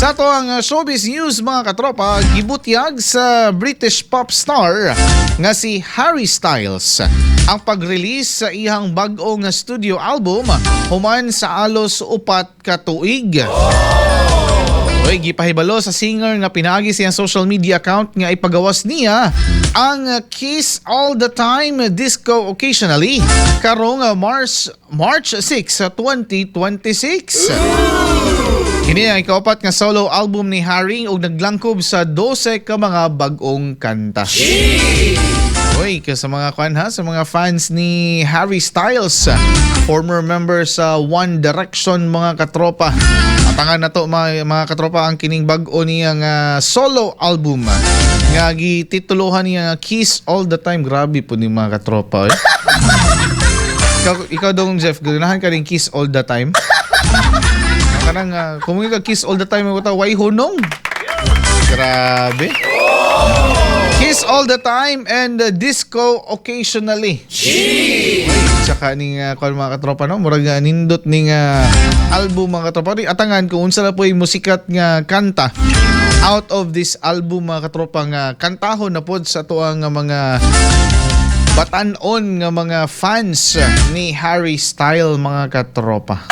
Sa ato ang showbiz news, mga katropa, gibutyag sa British pop star nga si Harry Styles ang pag-release sa iyang bag-ong studio album human sa alos 4 ka tuig. Oy, gipahibalo sa singer nga pinaagi sa iyang social media account nga ipagawas niya ang Kiss All the Time Disco Occasionally karong March 6, 2026. Kini ang ikaupat nga solo album ni Harry ug naglangkob sa 12 ka mga bag-ong kanta. Uy, ka sa mga kwan ha, sa mga fans ni Harry Styles, former member sa One Direction, mga katropa. Atangan na to, mga katropa, ang kining bag-o niyang solo album nga gitituluhan niya nga Kiss All the Time. Grabe po ni, mga katropa. Eh. Ikaw dong Jeff, ganahan ka rin Kiss All the Time? Kanang kung ka Kiss All the Time mo ta way hunong. Grabe. Kiss All the Time and Disco Occasionally. Uy, tsaka ning kuan, mga katropa, no, murag nindot ning album, mga katropa. Di atangan kung unsa na po'y musikat nga kanta out of this album, mga katropa, nga kantahon na pod sa atuang nga mga batan-on nga mga fans ni Harry Style, mga katropa.